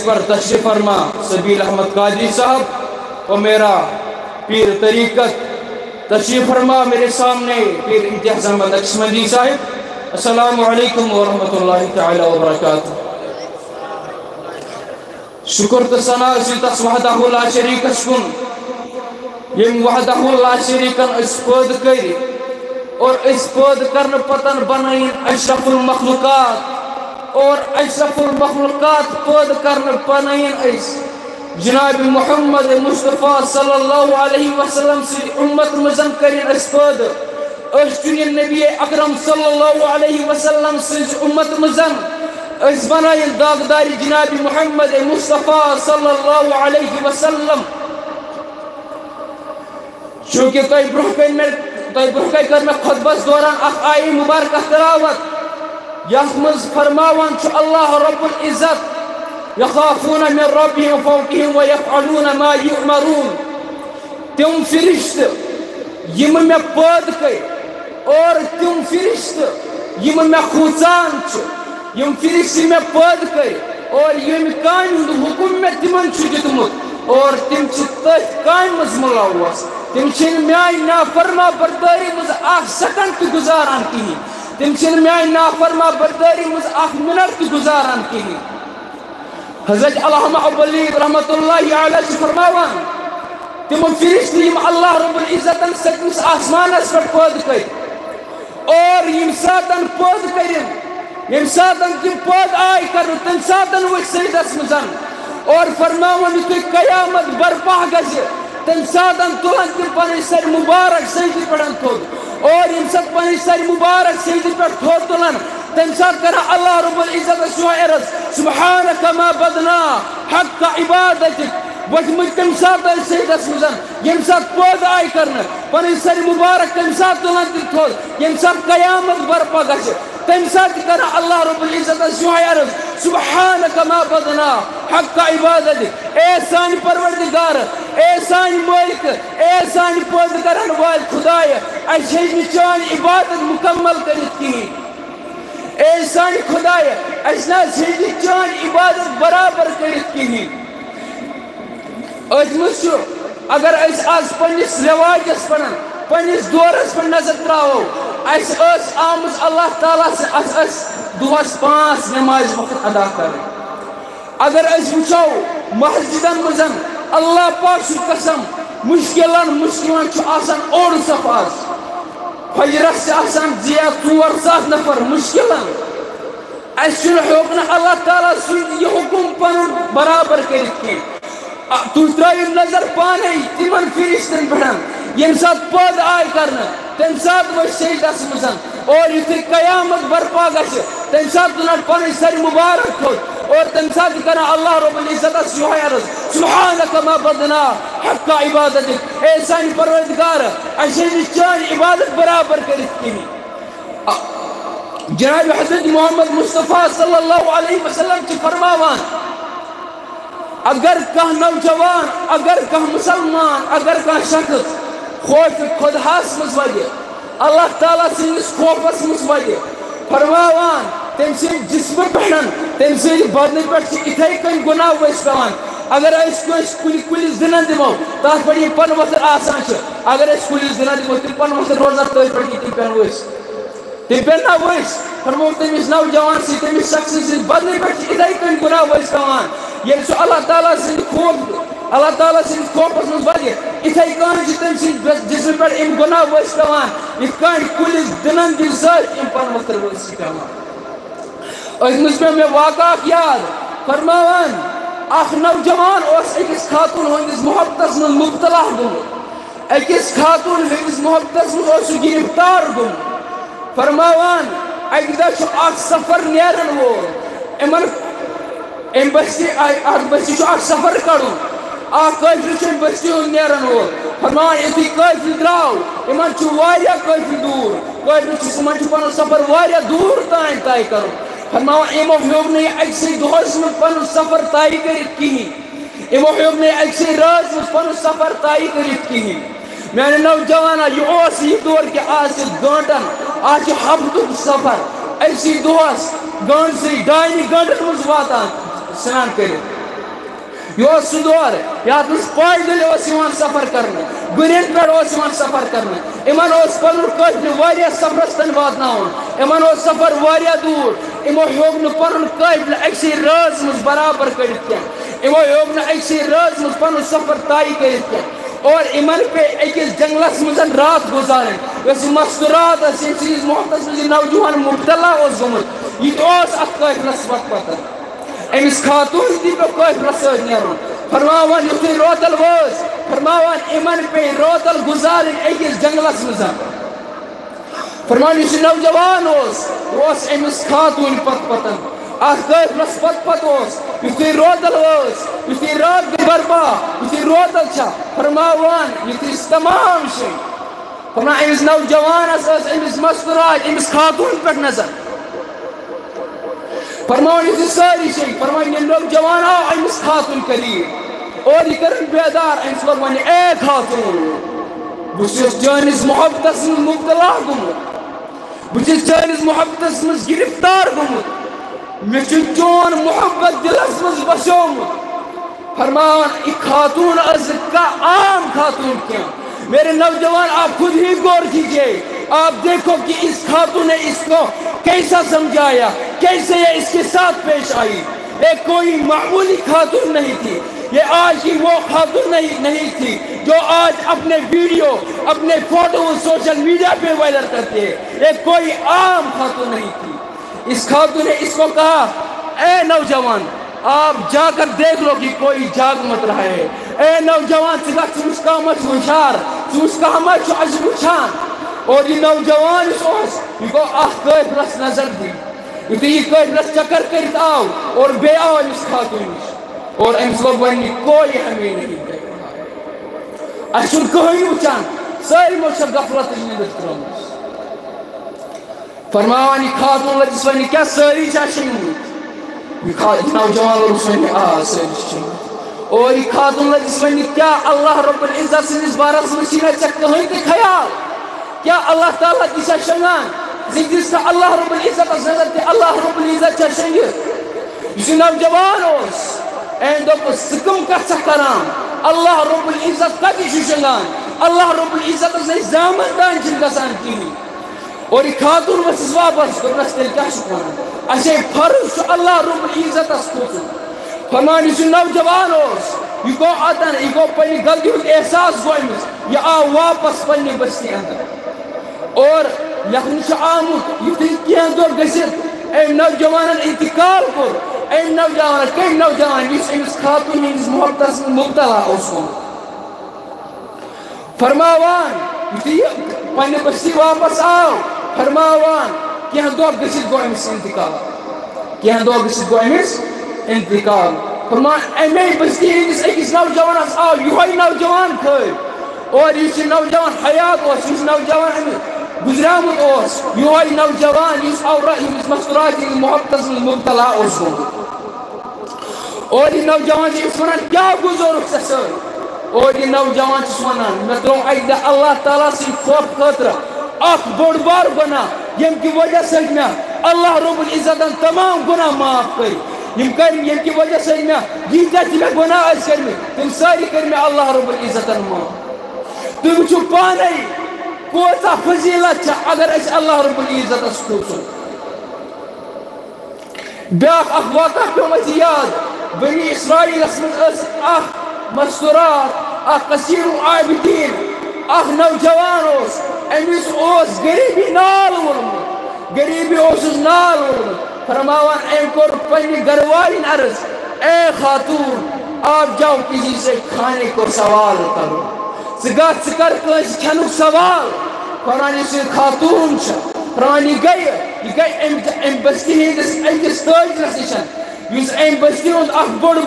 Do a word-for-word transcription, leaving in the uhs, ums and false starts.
پر تشریف فرما سبیل احمد قادری صاحب و میرا پیر طریقت، تشریف فرما میرے سامنے پیر امتیاز احمد نقشبندی صاحب۔ السلام علیکم ورحمۃ اللہ تعالی وبرکاتہ۔ شکر تہٕ ثنا چھِ تس وحدہ لا شریکس کُن، ییٚمۍ وحدہ لا شریکن أسۍ پٲدٕ کٔرۍ اور أسۍ پٲدٕ کرنہٕ پتن بنٲیِن اشرف المخلوقات، اور اشرف المخلوقات پٲدٕ کرنہٕ بنٲیِن أسۍ جناب محمد مصطفیٰ صلی اللہ علیہ وسلم سٕنٛدِ اُمت منٛز کٔرِن أسۍ پٲدٕ۔ أسۍ چُنِن نبی اکرم صلی اللہ علیہ وسلم سٕنٛزِ اُمت منٛز۔ أسۍ بنٲیِن داغدارِ جناب محمد مصطفیٰ صلی اللہ علیہ وسلم۔ چونکہ تۄہہِ برونٛہہ کنہِ مےٚ، تۄہہِ برونٛہہ کنہِ کٔر مےٚ خطبس دوران اکھ آیہِ مبارکہ تلاوت، یتھ منٛز فرماوان چھُ اللہ رب العزت، یخافون من ربهم فوقهم ویفعلون ما یؤمرون۔ تِم فرشتہٕ یِم مےٚ پٲدٕ کٔرۍ، اور تِم فرشتہٕ یِم مےٚ کھوژان چھِ، یِم فرشتہٕ مےٚ پٲدٕ کٔرۍ، اور ییٚمہِ کامہِ ہُنٛد حُکُم مےٚ تِمن چھُ دیُتمُت، اور تِم چھِ تٔتھۍ کامہِ منٛز مُلوث۔ تِم چھِنہٕ میٛانہِ نافرما بردٲری منٛز اکھ سیکنڈ تہِ گُزاران کِہیٖنۍ۔ تِم چھِنہٕ میٛانہِ نافرما بردٲری منٛز اکھ مِنٹ تہِ گُزاران کِہیٖنۍ۔ حضرت علامہ ابو ولید رحمۃ اللہ علیہ چھِ فرماوان، تِم فرشتہٕ یِم اللہ رب العزتن سٔتمِس آسمانس پٮ۪ٹھ پٲدٕ کٔرۍ، اور ییٚمہِ ساتن پٲدٕ کٔرِن، ییٚمہِ ساتن تِم پٲدٕ آے کرنہٕ، تَمہِ ساتن ؤتھۍ سجدس منٛز اور فرماوان، یُتھُے قیامت برپا گژھِ، تَمہِ ساتن تُلن تِم پنٕنۍ سرِ مبارک سجدٕ پٮ۪ٹھ تھوٚد، اور ییٚمہِ ساتہٕ پنٕنۍ سرِ مبارک سجدٕ پٮ۪ٹھ تھوٚد تُلن، تَمہِ ساتہٕ کران اللہ رب العزتس یِہوٚے عرض، سبحانک ما بدنا حق عبادتک۔ ؤتھمٕتۍ تَمہِ ساتہٕ ٲسۍ سجدس منٛز، ییٚمہِ ساتہٕ پٲدٕ آیہِ کرنہٕ، پنٕنۍ سرِ مبارک تَمہِ ساتہٕ تُلان تِم تھوٚد، ییٚمہِ ساتہٕ قیامت برپا گژھِ، تَمہِ ساتہٕ تہِ کران اللہ رب العزتس یِہوٚے عرض، سبحانک ما بدنا حق عبادتک۔ اے سانہِ پروردگار، اے سانہِ مٲلکہٕ، اے سانہِ پٲدٕ کرن وٲلۍ خدایہ، اَسہِ ہیٚچ نہٕ چٲنۍ عبادت مکمل کٔرِتھ کِہیٖنۍ۔ اے سانہِ خدایہ، اَسہِ نہ حظ ہیٚچ نہٕ چٲنۍ عبادت برابر کٔرِتھ کِہیٖنۍ۔ أتھۍ منٛز چھُ، اگر أسۍ آز پننِس رٮ۪واجس پٮ۪ٹھ، پننِس دورس پٮ۪ٹھ نظر تراوو، اَسہِ ٲس آمٕژ اللہ تعالیٰ سٕنٛز، اَسہِ ٲس دۄہس پانٛژھ نمازِ وقت ادا کرٕنۍ۔ اگر أسۍ وٕچھو مسجدن منٛز، اللہ پاک سُنٛد قسم، مشکلن، مشکلن چھُ آسان اوٚڑ صف آز۔ فجرس چھِ آسان زٕ یا ژور ساس نفر مشکلن۔ اَسہِ چھُنہٕ ہیوٚک نہٕ اللہ تعالیٰ سُنٛد یہِ حُکُم پنُن برابر کٔرِتھ کینٛہہ۔ آ، تُہۍ ترٲیِو نظر پانے تِمن فرشتن پٮ۪ٹھ، ییٚمہِ ساتہٕ پٲدٕ آے کرنہٕ، تَمہِ ساتہٕ ؤتھۍ سجدس منٛز، اور یُتھُے قیامت برپا گژھِ، تَمہِ ساتہٕ تُلن پنٕنۍ سرِ مبارک تھوٚد، اور تَمہِ ساتہٕ چھِ کران اللہ رب العزتس یِہوٚے عرض، سبحانک ما بدنا حق عبادتک۔ اے سانہِ پروردگار، اَسہِ ہیٚچ نہٕ چٲنۍ عبادت برابر کٔرِتھ کِہیٖنۍ۔ آ، جناب حضرت محمد مصطفیٰ صلی اللہ علیہ وسلم چھِ فرماوان، اگر کانٛہہ نوجوان، اگر کانٛہہ مسلمان، اگر کانٛہہ شخص خوف خدہس منٛز ودِ، اللہ تعالیٰ سٕنٛدِس خوفس منٛز ودِ، فرماوان، تٔمۍ سٕنٛدِ جسمہٕ پٮ۪ٹھ، تٔمۍ سٕنٛدِ بدنہٕ پٮ۪ٹھ چھِ یِتھَے کٔنۍ گۄناہ ؤسۍ پٮ۪وان۔ اگر أسۍ کٲنٛسہِ کُلہِ، کُلِس دٕنن دِمو، تتھ پٮ۪ٹھ یِم پنہٕ ؤتھٕر آسان چھِ، اگر أسۍ کُلِس دٕنن دِمو، تِم پنہٕ ؤتھٕر روزان تٔتھۍ پٮ۪ٹھ، یِتھ کٔنۍ پٮ۪ن ؤسۍ۔ تٔمۍ پٮ۪ن نہ ؤسۍ، فرموو تٔمِس نوجوان سٕنٛدِ، تٔمِس شخصہٕ سٕنٛدِ بدنہٕ پٮ۪ٹھ چھِ یِتھَے کٔنۍ گۄناہ ؤسۍ پٮ۪وان۔ ییٚلہِ سُہ اللہ تعالیٰ سٕنٛدِ خوف، اللہ تعالیٰ سٕنٛدِس خوفس منٛز ودِ، یِتھَے کٔنۍ چھِ تٔمۍ سٕنٛدِ بس-، جسمہٕ پٮ۪ٹھ یِم گۄناہ ؤسۍ پٮ۪وان، یِتھ کٔنۍ کُلِس دٕنن دِنہٕ سۭتۍ یِم پنہٕ ؤتھٕر ؤسۍ چھِ پٮ۪وان۔ أتھۍ منٛز پیوٚو مےٚ واقعہٕ اکھ یاد، فرماوان، اکھ نوجوان اوس أکِس خاتوٗن ہٕنٛدِس محبتس منٛز مبتلا گوٚمُت۔ أکِس خاتوٗن ہٕنٛدِس محبتس منٛز اوس سُہ گِرفتار گوٚمُت۔ فرماوان، اَکہِ دۄہ چھُ اکھ سفر نیرن وول۔ یِمن، أمۍ بستی، اَتھ بستی چھُ اکھ سفر کڑُن۔ اکھ قٲفلہٕ چھُ أمۍ بستی ہُنٛد نیرن وول۔ فرماوان، یُتھُے قٲفلہٕ درٛاو، یِمن چھُ واریاہ قٲفلہٕ دوٗر۔ قٲفلہٕ چھُ، یِمن چھُ پنُن سفر واریاہ دوٗر تام طے کرُن۔ فرماوان، یِمو ہیوٚک نہٕ یہِ أکسٕے دۄہس منٛز پنُن سفر طے کٔرِتھ کِہیٖنۍ۔ یِمو ہیوٚک نہٕ أکسٕے رٲژ منٛز پنُن سفر طے کٔرِتھ کِہیٖنۍ۔ میانہِ نوجوانا، یہِ اوس یہِ دور کہِ آز چھِ گٲنٹن، آز چھِ ہفتُک سفر، أکسٕے دۄہس گٲنٹسٕے ڈاینی گٲنٹن منٛز واتان سرٛان کٔرِتھ۔ یہِ اوس سُہ دور، یَتھ منٛز پایدٔلۍ اوس یِوان سفر کرنہٕ، گُرٮ۪ن پٮ۪ٹھ اوس یِوان سفر کرنہٕ۔ یِمن اوس پنُن قٲفلہٕ واریاہ سفرس تام واتناوُن۔ یِمن اوس سفر واریاہ دوٗر۔ یِمو ہیوٚک نہٕ پنُن قٲفلہٕ أکسٕے رٲژ منٛز برابر کٔرِتھ کینٛہہ۔ یِمو ہیوٚک نہٕ أکسٕے رٲژ منٛز پنُن سفر طے کٔرِتھ کینٛہہ۔ اور یِمن پیٚیہِ أکِس جنگلس منٛز راتھ گُزارٕنۍ۔ یۄس یہِ مستورات ٲس، ییٚمہِ سٕنٛدِس محبتس منٛز یہِ نوجوان مبتلا اوس گوٚمُت، یہِ تہِ اوس اتھ قٲفلس پتہٕ پتہٕ۔ أمِس خاتوٗن تہِ پیوٚو قٲفلس سۭتۍ نیرُن۔ فرماوان یُتھُے روتل وٲژ، فرماوان یِمن پیٚیہِ روتل گُزارٕنۍ أکِس جنگلس منٛز۔ فرمان یُس یہِ نوجوان اوس، یہِ اوس أمِس خاتوٗنہِ پتہٕ پتن۔ اتھ قٲفلس پتہٕ پتہٕ اوس۔ یُتھُے روتل وٲژ، یُتھُے راتھ گٔے برپا، یُتھُے روتل چھا، فرماوان یُتھُے سُہ تمام چھِ۔ فرمان أمِس نوجوانس ٲس أمِس مستورات، أمِس خاتوٗن پٮ۪ٹھ نظر۔ فرمان یُتھُے سٲری چھِ، فرمان یہِ نوجوان آو أمِس خاتوٗن قریب اور یہِ کٔرٕن بیدار۔ أمِس لوٚگ وننہِ، اے خاتوٗن، بہٕ چھُس چٲنِس محبتس منٛز مبتلا گوٚمُت۔ بہٕ چھُس چٲنِس محبتس منٛز گرفتار گوٚمُت۔ مےٚ چھُ چون محبت دِلس منٛز بسیومُت۔ فرمان، یہِ خاتوٗن ٲس نہٕ کانٛہہ عام خاتوٗن کینٛہہ۔ میرے نوجوان، آپ خود ہی غور کیجیے، آپ دیکھو کہ اس خاتون نے اس کو کیسا سمجھایا، کیسے یہ اس کے ساتھ پیش آئی۔ یہ کوئی معمولی خاتون نہیں تھی، یہ آج کی وہ خاتون نہیں، نہیں تھی جو آج اپنے ویڈیو، اپنے فوٹو سوشل میڈیا پہ وائرل کرتے ہیں۔ یہ کوئی عام خاتون نہیں تھی۔ اس خاتون نے اس کو کہا، اے نوجوان، آپ جا کر دیکھ لو کہ کوئی جاگ مت رہا ہے۔ اے نوجوان، ژٕ گژھ، ژٕ وٕچھ کانٛہہ ما چھُ ہُشار، ژٕ وٕچھ کانٛہہ ما چھُ اَسہِ وٕچھان۔ اور یہِ نوجوان یُس اوس، یہِ گوٚو اَتھ قٲفلَس نظر دِنہِ۔ یُتھُے یہِ قٲفلَس چکر کٔرِتھ آو اور بیٚیہِ آو أمِس خاتوٗن نِش۔ اور أمِس لوٚگ وَننہِ، کوئی ہمیں نہیں دیکھ رہا ہے۔ اَسہِ چھُنہٕ کٕہٕنۍ وٕچھان، سٲلمو چھےٚ غفلتٕچ نیٚنٛدٕر ترٛٲومٕژ۔ فرماوان یہِ خاتوٗن لٔجِس وَننہِ، کیٛاہ سٲری چھا شٔنگمٕتۍ؟ یہِ خا-، یہِ نوجوان لوٚگُس وَننہِ، آ، سٲری چھِ شٔنگمٕتۍ۔ اور یہِ خاتوٗن لٔجِس وَننہِ، کیٛاہ اللہ رب العزت سٕنٛدِس بارس منٛز چھِی نہ ژےٚ کٕہٕنۍ تہِ خیال؟ کیٛاہ اللہ تعالیٰ تہِ چھا شۄنٛگان؟ زِ دِژ نہٕ اللہ رب العزتس نظر تہِ، اللہ رب العزت چھا شۄنٛگِتھ؟ یُس یہِ نوجوان اوس، أمۍ دوٚپُس، ژٕ کٕم کتھ چھکھ کران؟ اللہ رب العزت کتہِ چھُ شۄنٛگان؟ اللہ رب العزتس نِش زامن تام چھِنہٕ گژھان کِہیٖنۍ۔ اور یہِ خاتوٗن ؤژھٕس واپس، دوٚپنس، تیٚلہِ کیٛاہ چھُکھ وَنان؟ اَسے فرض چھُ اللہ رب العزتس کھوژُن۔ فرمان یُس یہِ نوجوان اوس، یہِ گوٚو اتن، یہِ گوٚو پننہِ غلطی ہُنٛد احساس گوٚو أمِس، یہِ آو واپس پننہِ بستی اندر۔ اور لیکھنہٕ چھُ آمُت، یُتھُے کینٛہہ دۄہ گٔژھِتھ أمۍ نوجوانن انتقال کوٚر، أمۍ نوجوانن، کٔمۍ نوجوان، یُس أمِس خاتوٗن ہٕنٛدِس محبتس منٛز مبتلا اوس گوٚمُت۔ فرماوان، یُتھُے یہِ پننہِ بستی واپس آو، فرماوان، کینٛہہ دۄہ گٔژھِتھ گوٚو أمِس انتقال۔ کینٛہہ دۄہ گٔژھِتھ گوٚو أمِس انتقال۔ فرمان، اَمے بستی ہٕنٛدِس أکِس نوجوانس آو یِہوٚے نوجوان کھٲلۍ۔ اور یُس یہِ نوجوان حیات اوس، یُس نوجوان أمِس گُزریومُت اوس، یِہوٚے نوجوان یُس عورت، یُس مستورات ہٕنٛدِس محبتس منٛز مبتلا اوس گوٚمُت۔ اور یہِ نوجوان چھُ أمِس وَنان، کیٛاہ گُزورُکھ ژےٚ سۭتۍ؟ اور یہِ نوجوان چھُس وَنان، مےٚ ترٛوو اَکہِ دۄہ اللہ تعالیٰ سٕنٛدِ خوفہٕ خٲطرٕ اَکھ بوٚڑ بار گۄناہ، ییٚمہِ کہِ وجہ سۭتۍ مےٚ اللہ رب العزتن تمام گۄناہ معاف کٔرۍ۔ یِم کٔرۍ، ییٚمہِ کہِ وجہ سۭتۍ مےٚ ییٖتیٛاہ تہِ مےٚ گۄناہ ٲسۍ کٔرمٕتۍ، تِم سٲری کٔرۍ مےٚ اللہ رب العزتن معاف۔ تُہۍ وٕچھِو پانے، کۭژاہ فضیلت چھےٚ اگر أسۍ اللہ رب العزتس کھوژو۔ بیٛاکھ اکھ واقعہ پیوٚو مےٚ یاد۔ بنی اسرائیلس منٛز ٲس اکھ مستورات، اکھ کثیر العابدین، اکھ نوجوان اوس۔ أمِس اوس غریبی نال ووٚنمُت، غریبی اوسُس نال ووٚنمُت۔ فرماوان، أمۍ کوٚر پننہِ گرٕ والٮ۪ن عرض، اے خاتون، آپ جاؤ کسی سے کھانے کو سوال کرو۔ ژٕ گژھ، ژٕ کر کٲنٛسہِ کھٮ۪نُک سوال۔ فرماوان، یُس یہِ خاتون چھِ، فرماوان، یہِ گٔیہِ، یہِ گٔیہِ أمۍ، أمۍ بستی ہٕنٛدِس أکِس تٲجرس نِش، یُس أمۍ بستی ہُنٛد اکھ بوٚڑ